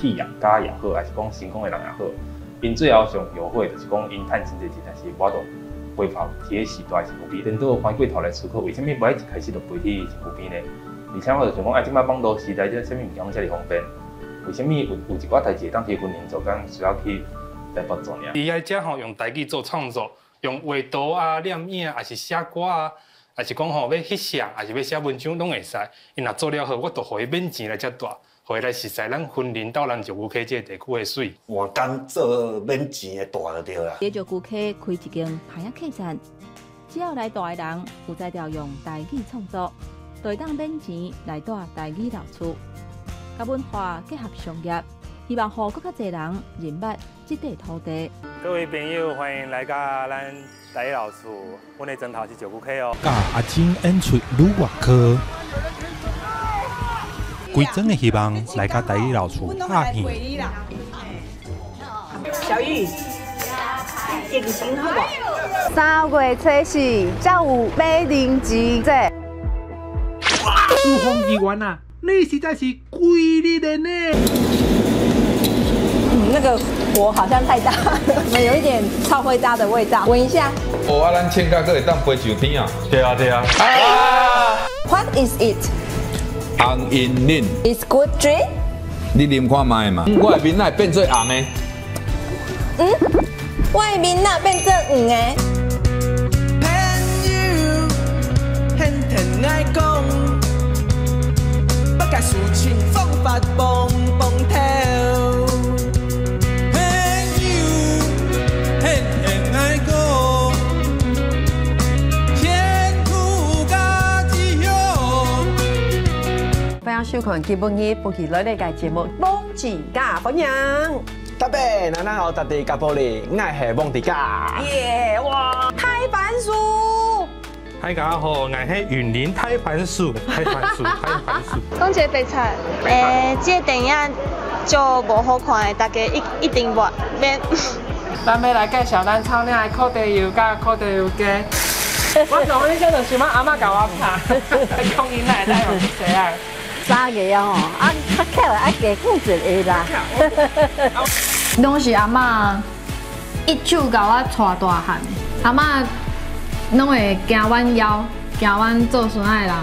企業家也好，抑是講成功的人也好，𪜶最後上後悔就是講𪜶趁真濟錢，但是無法度飛浮佇咧時代身軀邊，顛倒翻過頭來思考，為啥物無愛一開始就飛去身軀邊呢？而且我就想講，啊，這擺網路時代，這啥物物件攏遮爾方便，為啥物有一寡代誌會當佇雲林做工，需要去台北做爾？伊愛遮吼用台語做創作，用畫圖啊、攝影啊，抑是寫歌啊，抑是講吼欲翕相，抑是欲寫文章，攏會使。伊若做了好，我就予伊免錢來遮蹛，予伊來熟似咱雲林斗南石龜溪這個地區的媠。換工做免錢的蹛就對啦。佇石龜溪開一間棚仔客棧，只要來蹛的人有才調用台語創作，就會當免錢來蹛台語老厝，佮文化結合商業，希望予閣較濟人認捌這塊土地。各位朋友，歡迎來到咱台語老厝，阮的磚頭是石龜溪哦。佮阿珍演出愈外科，規莊的希望來佮台語老厝拍片。小玉，精神好無？3月初四才有買零錢這。消防議員啊，你實在是規日的呢。嗯，那個火好像太大，我們有一點臭火焦的味道，聞一下。哦，啊，咱穿甲閣會當飛上天啊！對啊，對啊。啊 What is it？紅銀奶。 It's good drink。你啉看覓嘛？我的面哪會變做紅的？嗯，我的面哪變做黃的？朋友，現天愛講，欲共事情方法碰碰頭。朋友，現天愛講，前途佮志向。歡迎收看基本語不記來呢個節目《網誌甲歡迎。特別，咱好，特地甲玻璃，𠊎係王迪嘉。耶哇，胎番薯。大家好，𠊎係雲林胎番薯，胎番薯，胎番薯。講一個白菜，這個電影就無好看的，大家一定無免。咱欲來介紹咱草嶺的苦茶油佮苦茶油雞。我從細就想欲阿嬤共我拍，講𪜶來來用這啊。三個啊吼，啊較巧的愛加顧一個啦。攏是阿嬤一手共我帶大漢，阿嬤攏會驚阮枵，驚阮做孫仔的人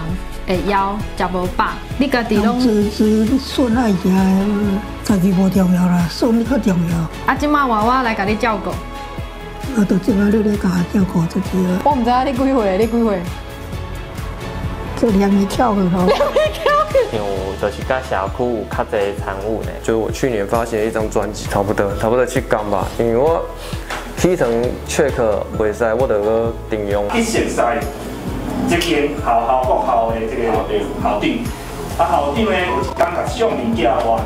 會枵，食無飽。你家己攏是是孫愛食，家己無重要啦，孫較重要。啊，這馬換我來共你照顧。啊，就這馬你咧共我照顧就對了。我毋知影你幾歲，你幾歲？這兩年跳去咯。兩年跳去。因為我就是佮社區有較濟參與呢。就我去年發行了一張專輯，差不多7工吧。因為我起床 check 袂使，我就閣停用。去熟似這間學校國校的這個校長，啊校長呢有一工共送物件我。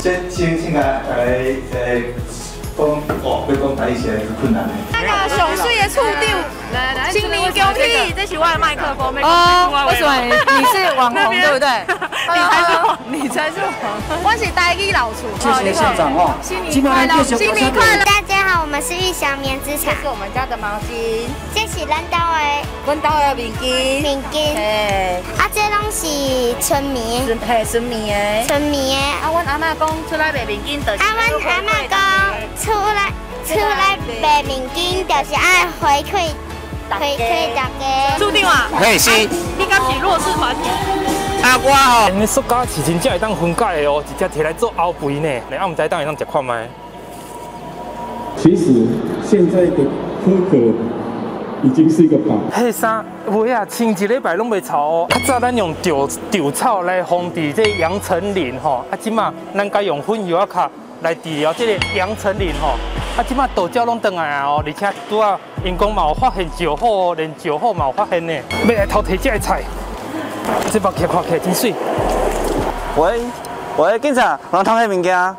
先先先來來講哦，欲講台語是困難的。那個上媠的處長，新年恭喜！這是我的麥克風。哦，為什麼？你是網紅對不對？你才是網，你才是網紅。我是台語老厝。謝謝校長哦。新年快樂，新年快樂！大家好，我們是玉祥棉織廠。這是我們家的毛巾。這是咱兜的。阮兜的面巾。面巾。啊，這攏是純棉。嘿，純棉的。純棉的。啊，阮阿嬤講出來賣面巾，就是。啊，阮阿嬤講出來賣面巾，就是愛回饋大家。注定啊！嘿是。你敢是弱勢團體？啊，我吼，𪜶塑膠是真正會當分解的哦，直接提來做後肥呢。啊，毋知當會當食看覓。其實現在的可可已經是一個寶。彼衫袂啊，穿一禮拜攏袂臭哦。較早咱用稻草來防治這楊丞琳吼，啊，這馬咱改用粉藥仔卡來治療這個楊丞琳吼。啊，這馬道鳥攏轉來啊哦，而且拄仔𪜶講嘛有發現石虎哦，連石虎嘛有發現呢。欲來偷提這个菜，這目鏡看起來真媠。喂喂，警察，我偷彼物件。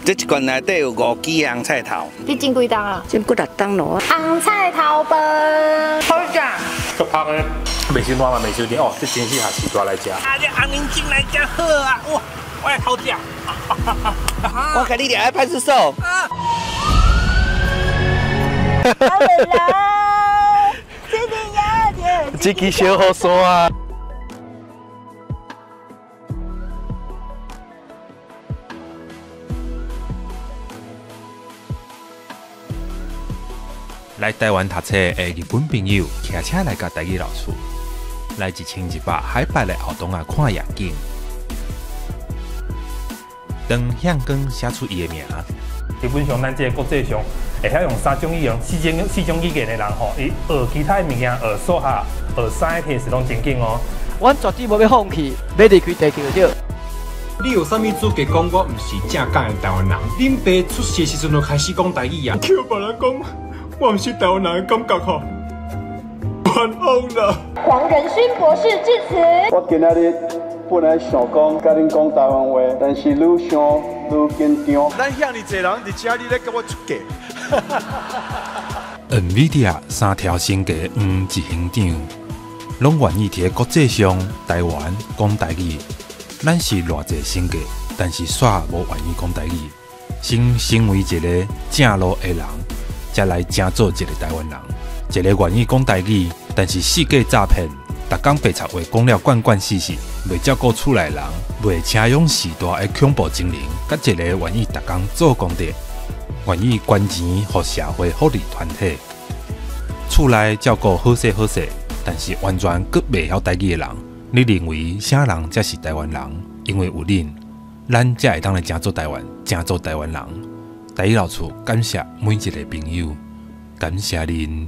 這一罐內底有五支紅菜頭。你種幾冬啊？種幾六冬咯。紅菜頭飯，好食。閣香的，袂傷爛嘛，袂傷甜哦。這真適合時大來食。啊，這紅奶精來食好啊！哇，我來偷食。我共你掠去派出所。阿未來，這個這支小雨傘啊。來台灣讀冊的日本朋友，騎車來共台語老厝，來1100海拔的後洞仔看夜景。陳向光寫出伊的名。基本上，咱這個國際上會曉用三種語言、四種語言的人吼，伊學其他的物件，學數學、學 science 攏真緊哦。阮絕對無欲放棄，欲離開地球對。你有啥物資格講我毋是正港的台灣人？恁爸出世時陣就開始講台語啊！叫別人講我毋是台灣人的感覺吼，冤枉啦！黃仁勳博士致辭。我今仔日本來想講佮恁講台灣話，但是愈想愈緊張。咱遐爾濟人佇遮，你咧共我出價？ NVIDIA 三條身家黃執行長，攏願意佇咧國際上台灣講台語。咱是偌濟身家，但是煞無願意講台語。先成為一個正路的人，才來成做一個台灣人。一個願意講台語，但是四界詐騙，逐工白賊話講了慣慣死死，袂照顧厝內人，袂請養時代的恐怖情人，佮一個願意逐工做功德，願意捐錢予社會福利團體，厝內照顧好勢好勢，但是完全閣袂曉台語的人，你認為啥人才是台灣人？因為有恁，咱才會當來成做台灣，成做台灣人。台語老厝感謝每一個朋友，感謝恁。